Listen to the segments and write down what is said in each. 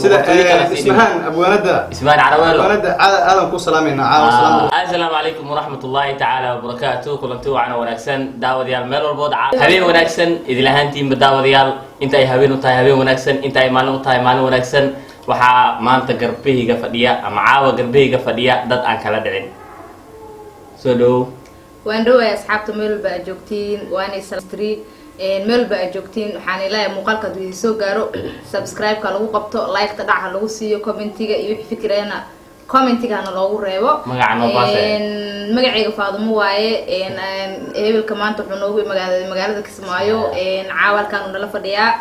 Sida boqortooyo kala sii dhiman. Ismahaan abwaanada. Ismaan Caraweelo. Abwaanada aadan ku salaamayna caawa, salaam. Asalaamu calaykum waraxmat ullaahi tacaala wabarakaatu. Kulanti wacan oo wanaagsan, daawadayaal, meel walbood habeen wanaagsan idil ahaantiinba. Daawadayaal, inta ay habeen u tahay habeen wanaagsan, inta ay maalin u tahay maalin wanaagsan. Waxaa maanta garbahayga fadhiya ama caawa garbahayga fadhiya dad aan kala dhicin. Soo dhowow. Waan dhawaay asxaabta, meel walba aad joogtiin, waanay salastri meel walba aad joogtiin. Waxaan ilaahay muuqaalka hadduu idin soo gaaro, subscribe-ka lagu qabto, like-ta dhaca lagu siiyo, commentiga iyo wixii fikirayana commentigana loogu reebo. Magaca noo baase. Magacayga Faadumo waaye. Hebelka maanta wuxuu noogu imaaday magaalada Kismaayo. Caawa halkaan uu nala fadhiyaa.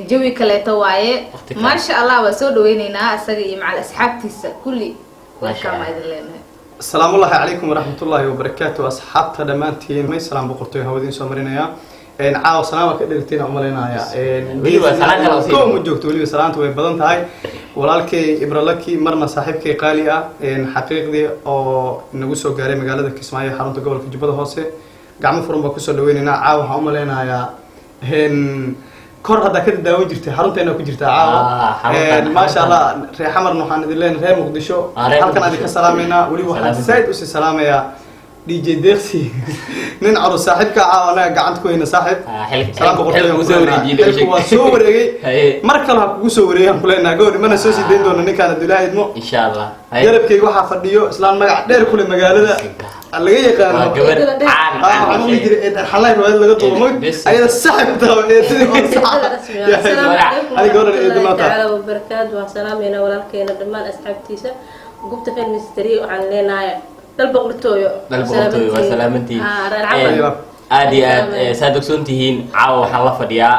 Jawi kaleeto waaye. Waqti kale. Maasha Allah, waa soo dhaweyneynaa isaga iyo macal asxaabtiisa kulli. Maasha Welcome Allah. idin leenahay. Asalaamu ullahi calaykum waraxmatullaahi wabarakaatu, asxaabta dhammaantiin. May salaam boqortooyo hawadiin soo marinaya. Caawa salaam waa ka dhegtiin aan umalaynaya. Weliba salaan kale oo sii Koo ma joogto, weliba salaanta way badan tahay. Walaalkay Ibralaki, marna saaxiibkay qaali ah, xaqiiqdii oo nagu soo gaaray magaalada Kismaayo, xarunta gobolka Jubbada Hoose, gacmo furan baa kusoo dhaweynaynaa. Caawa waxaan umalaynayaa kor haddaa ka daawan jirtay, xarunteena ku jirtaa caawa. Xaruntan, Maasha xaruntan. Allah, reer Xamarna waxaan idin leenahay, reer Muqdisho, Reer halkan aan idinka Muqdisho. salaameynaa. Weliba waxaan Salaamin. saaid usii salaamayaa DJ Deeqsi, nin carus saaxiibka, caawa anaga gacanta ku hayna saaxiib. Ah, Salaam boqortooyo. xilka uu soo wareejiyey. Xilku waa soo wareegay. Haye. Mar kale ha kugu soo wareegaan kuleenaha gawri, mana soo sii dayn doono ninkaan hadduu Ilaahay idmo. Insha Allah. Haye. Garabkayga waxaa fadhiyo islaan magac dheer kule magaalada laga yaqaano. Waa gabar caan. Waxaan Caan. maqli jiray eed arxalayn riwaayad laga duubo mag Bes. ayada saaxib tahay eedadii oo sax. Asalaamu calaykum Adiga oran eedo waraxmatullaahi maanta. tacaala wabarakaatu. Waan salaameynaa walaalkeena, dhammaan asxaabtiisa Gubta Filmistry. Waxaan leenahay dal boqortooyo. Dal boqortooyo, waa salaamantihiin. Ah, reer Camal. Aad iyo aad saad ogsoon tihiin, caawa waxaan la fadhiyaa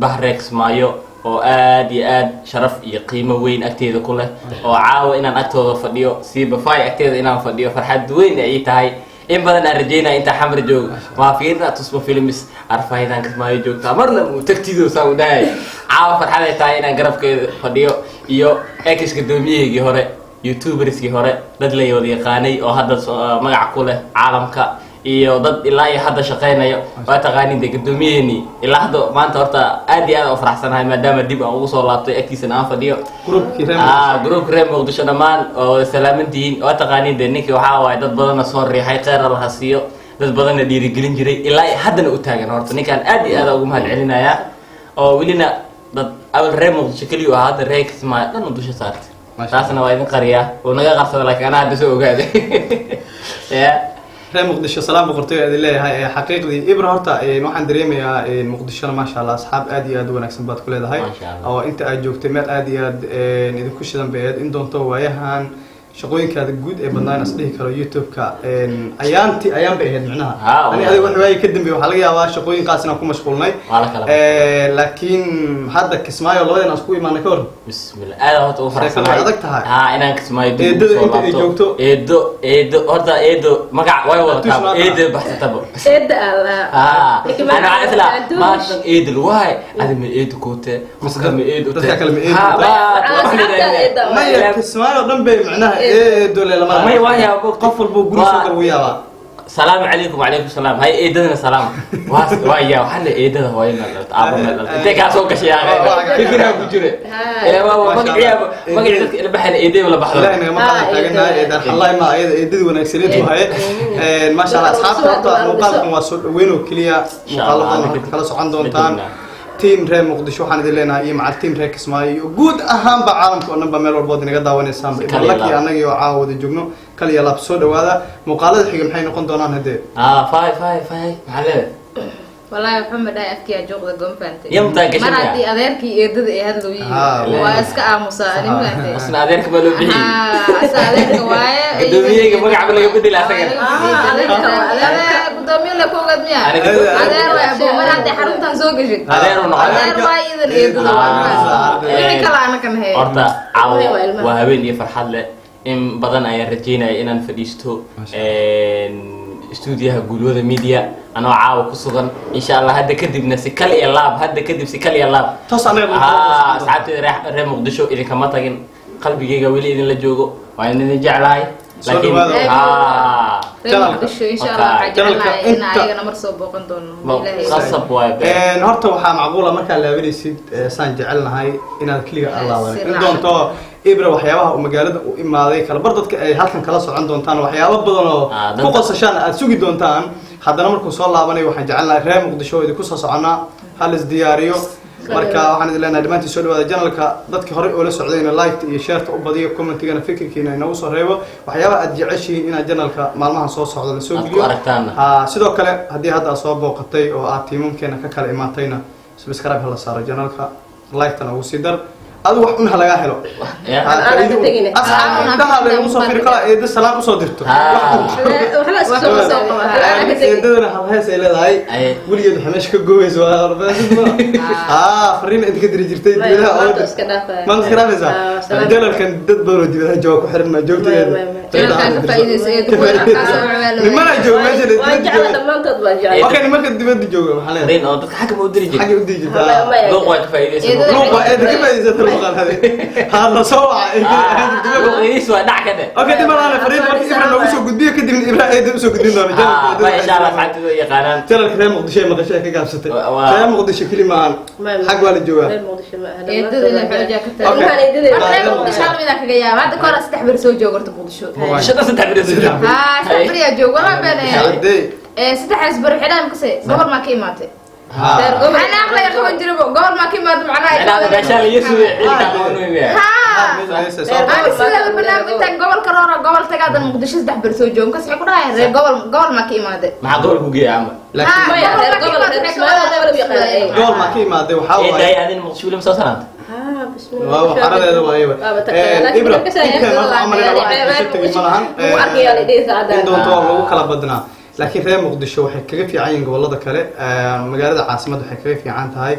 bahreer Kismaayo oo aad iyo aad sharaf iyo qiimo weyn agteeda ku leh, oo caawa inaan agtooda fadhiyo, siiba fay agteeda inaan fadhiyo, farxad weyn ay ii tahay. In badan aan rajeynaya intaa Xamar joogo maafiirna Tusmo Films arfaydaan Kismaayo joogtaa, marna uu tagtido saa u dhahay. Caawa farxad ay tahay inaan garabkeeda fadhiyo iyo ex guddoomiyahaygii hore, youtuberskii hore, dad la wada yaqaanay oo hadda magac ku leh caalamka iyo dad ilaa iyo hadda shaqaynayo. Waa taqaanin dee guddoomiyaheeni ilaa hadda. Maanta horta aad iyo aad u faraxsanahay maadaama dib aan ugu soo laabtay, agtiisana aan fadhiyo. Groupkii reer Groupka reer Muqdisho dhammaan waa wada salaamantihiin. Waa taqaanin dee ninkii waxaa waaye dad badanna soo riixay, kheyr alla ha siiyo, dad badanna dhiirigelin jiray, ilaa iyo haddana u taagan. Horta ninkaan aad iyo aad ugu mahad celinayaa oo welina dad awal reer Muqdisho keliya u ahaa, hadda reer Kismaayo dhan u dusha saartay. Masha Taasna waa idin qariyaa, wuu naga qarsada, laakiin anaa hadda soo ogaaday ya. Reer Muqdisho salaam boqortooyo idin leeyahay. Xaqiiqdii Ibra horta waxaan dareemayaa Muqdishona maasha Allah asxaab aad iyo aad u wanaagsan baad ku leedahay. Maasha Allah. Oo inta aad joogtay meel aad iyo aad idinku shidan bay ahayd. In doonto waayahan shaqooyinkaada guud ee badnaan is dhihi karo YouTube-ka ayaanti ayaan bay ahayd micnaha. Ani adiga wax waayay ka dambeeyay waxaa laga yaabaa shaqooyinkaas inaan ku mashquulnay. Waa la kala Laakiin hadda Kismaayo labadeen aan isku imaanay, ka hor. Bismillah, aad horta ugu faraxsanahay. Sheekadu way adag tahay. Haa, inaan Kismaayo dib ugu Eedada soo inta ay laabto. joogto. Eedo, eedo, horta eedo magac way wadataa. Tusmaata. Eedo baxsataba. Eedda Allah. Ana waxaan islaa maanta eedo waay, adi ma eedo koote, qofka ma eedo? Dadka kale ma eedo Ha, koote. Asxaabtaada eedda waay. Maya, Kismaayo dhan bay micnaha eedo le lama May waa yaabo. Qof walba guri soo gal wuu yaabaa. Salaamu calaykum. Wacalaykum salaam. Hay eedadana salaam. Waa waa yaa waxaa la eedada hooyo meel dhalta, aabo meel dhalta, intee kaa soo gashay yaa fikiraa ku jire. Ee waa Masha magaciyaaba Allah. Magacii dadka ila baxayna eedada la baxdo. Ilaahay nagama qadan, Ah, taaganahay eedada. eedaan xallaay ma ayada eedadii wanaagsaneed waaye. Maasha Allah, asxaabta, horta muuqaalkan waa soo dhaweyn oo keliya. Insha Allah. Muuqaaladan waxaad kala socon doontaan Midna. Team reer Muqdisho waxaan idin leenahay iyo macal team reer Kismaayo iyo guud ahaanba caalamka oo dhan ba, meel walbood inaga daawanaysaan. Si kal iyo Ibralaki laab. annagii oo caawa wada joogno, kal iyo laab soo dhawaada. Muuqaalada xiga maxay noqon doonaan haddee? Fay fay fay, maxaa leedahay? Wallaahi wuxuu ma dhahay afkiyaa jooqda goonfaantay. Yamtaa gashay Mar miyaa? haddii adeerkii eedada ay hadlooyihiin waa iska aamusaa ani, mafahamtay? Asna adeerka baa loo bixiyey. Asa adeerka waaye. Gudoomiyeyga magaca ba laga bedeli asaga. Adeer gudoomiye la ku ogaad miyaa? Aniga Adeer waay abo, mar haddii xaruntan soo gashid Adeer uu noqon. Adeer waay, idan eedada waa wixii kale anakan he. Horta caawo Waa ilmaha. waa habeen iyo farxad leh. In badan ayaan rajeynaya inaan fadhiisto stuudiyaha Guulwada Media anoo caawa ku sugan. Insha Allah hadda kadibna si kal iyo laab, hadda kadib si kal iyo laab Toos anaga Asxaabteyda reer Muqdisho idinkama tagin. Qalbigayga weli idinla joogo, waa idin jeclahay. Soo Laakiin dhawaada. haa, Reer Channelka. Muqdisho insha Allah waxaa Channelka jecelnahay in inta- ayagana mar soo booqan doono. Ilaahay. Qasab waay be. Horta waxaa macquula markaad laabanaysid, saan jecelnahay inaad keliga allaaban Si in raacan. doonto Ibra waxyaabaha uu magaalada u imaaday kala bar dadka ay halkan kala socon doontaan, waxyaabo badan oo Ah, ku qosashaan aad sugi doontaan. Haddana markuu soo laabanayo waxaan jecelnahay reer Muqdisho oo idinku soo soconaa, hal is diyaariyo. Marka waxaan idin leenahay dhammaantiin soo dhawaada channelka. Dadka horey oo la socdayna like iyo share u badiyo, commentigana fikirkiina inoogu soo reebo waxyaabaha aad jeceshihiin inaad channelka maalmahan soo socda la soo Aad ku geliyo. aragtaanna. Haa, sidoo kale haddii hadda aad soo booqatay oo aad tiimamkeena ka kala imaatayna, subscribe ha la saaro channelka, like-tana ugu sii dar, adu wax un ha lagaa helo. Ya. Haa, Aan ka faa'iido un. tegine. Asxaabta indhaha lagu soo firi kala eedo salaan usoo dirto. Haa. Waxba isku soo Wax soo qaba. qaba. Eedadana hal hees ay leedahay. Ay. Weligeed waxay meesha ka gooyeysa waa haa, fariin inta ka diri jirtay dibadaha oo Maanta iska dhaafaya. Maanta iska dhaafaysaa? Ah, salaam. Jalalkan dad badan oo dibadaha jooga ku xiran maa joogtadeeda. May, may, may. Channelkan ka faa'iidayso ee dukuul halkaas oo cawaa. Nimana jooga meesha la Waan dibadda jecla jooga. dhammaantood, waan jecla. Okay, nimanka dibadda jooga maxaa leedahay? Fariin oo dadka xagga ma u diri jiray? Xagga u diri jirtaa. Maya. Luuq waa ka faa'iidaysan. Eedada- Luuq waa eeda ka faa'iidaysata luuqan hade. Haa, la soo waca. Luuqdiis waa dhac ka dhe. Okay, dib malahan fariinta marka Ibra noogu soo gudbiyo, kadibna Ibra eeda usoo gudbin doona. Haa, ma insha Allah asxaabtooda way yaqaanaan. Jalalka reer Muqdisho ee maqasho ee ka gaabsatay. Waa- Reer Muqdisho keli maahan. May, may. Xag waa la joogaa. Reer Muqdisho ma aha. Eedada ilaa xooja ka tahay. Ilmahan eedadeyda. Horta reer Muqdisho hal mid aan kaga yaaba. Hadda ka hor 3 beri soo joogo horta Muqdisho. Waay. Shaqo 3 beri soo joogo. Haa, 3 beri aa joogo. Walaa been. Haddee. 3 beri xidhaan kase gobol maa ka imaatay. Haa. Reer gobol. Maxaa aqliga qaban jiray bo? Gobol maa ka imaatay macnaha. Macnaha meesha la yesuwe ciilka qaban weyn. Haa. Reer Ani sida barnaamij intaan gobolka roora gobol tagaadan Muqdisho 3 beri soo joogo. Kas waxay ku dhahayaan reer gobol, gobol maa ka imaaday. Maxaa gobol ku geeya ama? Laakiin Maya, reer gobol, reer Kismaayo gobol u yaqaanaa. gobol maa ka imaaday waxaa Ee waaye. daay adin Muqdisho weli ma soo salaanta? Ah, bismillah. Waa xaradeeda waaye. Waaba tagtay. Laakiin Ibra, marka saa intaan marka camalina wax Reer ka tagi ma lahan. Muqdisho. Wuu arkayaa la dhihi saacadda. In doonto waa lagu kala badnaa. Laakiin reer Muqdisho waxay kaga fiican yihiin gobollada kale. Magaalada caasimadda waxay kaga fiican tahay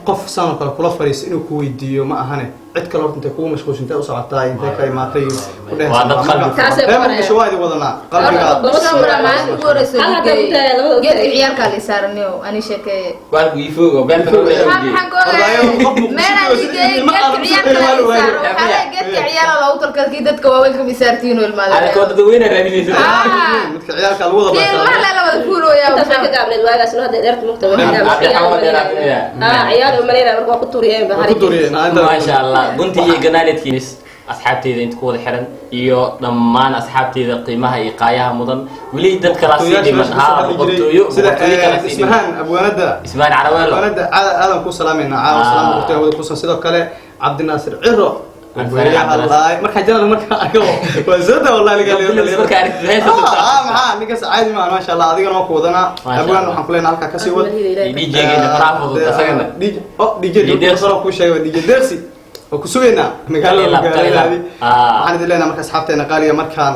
qof saan oo kale kula fariisto inuu ku weydiiyo ma ahane cid kale horta intay kugu mashquulsantay u socotaa intay ka imaatay ku dhehaysa. Waa dad qalbi Marka, Taasay reer ku Muqdisho waa idin wadanaa qalbiga. Muqdisho mara maalin ugu horeysa Hal hadda geeyey. u tahay, labada u Geedka tahay. ciyaalkaa la saaranayo ani sheekeeye. Waa ku iifoogo beerta loo Maxaa geeyay. maxaan ka ogahay? Horta, qof Muqdisho Meelaan jooga ii geeyey, ilma geedka aan ciyaalka la u ii saaro. Waxaa leeyahay geedka ciyaala loogu talgalay kii dadka waaweyn kama saartiin oo ilmaada. Ana koo dadweyne raadinaysa. Ah. Midka ciyaalka lagu wada Kii ilmaha baashaa. la wada fuulooyaa. Intaas way ka gaabneed waagaas, no, hadda dheerta mugta waa Cabdi ciyaal Xawa u dheeraad malaynaya. miyaa? Ah, ciyaal u malaynaya marka waa ku turiyeen ba Waa ku turiyeen, ah, inta- Maasha Allah, gunti iyo ganaanadkiis asxaabteyda inta ku wada xiran iyo dhammaan asxaabteyda qiimaha iyo qaayaha mudan, weli dad kala sii dhiman. Haa, boqortooyo, sida boqortooyo kala sii dhiman. Ismahaan abwaanada. Ismaan Caraweelo. Abwaanada aadan ku salaamayna caawa. Ah. Salaam boqortooyo hawada kusan. Sidoo kale Cabdinaasir Ciro. Cabdinaasir Cabdinaasir. Wallaahi markaa janal markaa arko waa soo daa wallahi laga leeyahay. Markaa aragtid heesta Ah, ah, maxaa ninkaas caadi maaha, maasha Allah. Adigana waa ku wadanaa. Maasha Abwaan Allah. waxaan ku leenahay halkaa kasii wad. DJ-geena faraha fudud asagana. DJ, oh, DJ DJ Dersi. Dersi ku sheegay DJ Dersi oo ku sugaynaa magaalada Kalilaab, magaaladaadi. kalilaab. Ah. Waxaan idin leenahay marka asxaabteena qaaliga markaan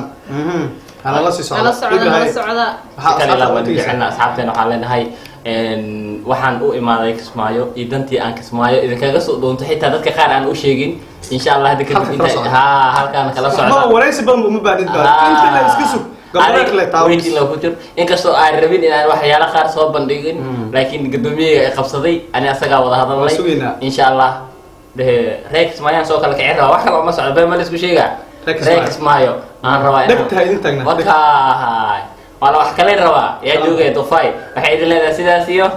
hana la sii socdo. Nala socda, nala socda. Waxaa Si kale asxaabta waan u tegeysaa. jecelnaa asxaabteena. Waxaan leenahay waxaan u imaaday Kismaayo iyo dantii aan Kismaayo idinkaga soo doonto, xitaa dadka qaar aan u sheegin, insha Allah hadda kadib Halka kala inta socda. haa, halkaan kala Ma socda. waraysi badan uma baahnid baa inta la iska sug gabadha kale taawo. Weydiin la ku jir, inkastoo aan rabin inaan waxyaalo qaar soo bandhigin, laakiin gudoomiyeyga ay qabsaday, ani asagaa wada hadalnay. Waan sugaynaa. Insha Allah dee reer Kismaayaan soo kala kicin rabaa, wax kale uma socdo been ma la isku sheegaa. Reer Kismaayo. Reer Kismaayo aan rabaa inaan- Dhegta ha idin taagnaa. Wakaay waa la wax kale rabaa yaa joogaya dufay waxay idin leedahay sidaas iyo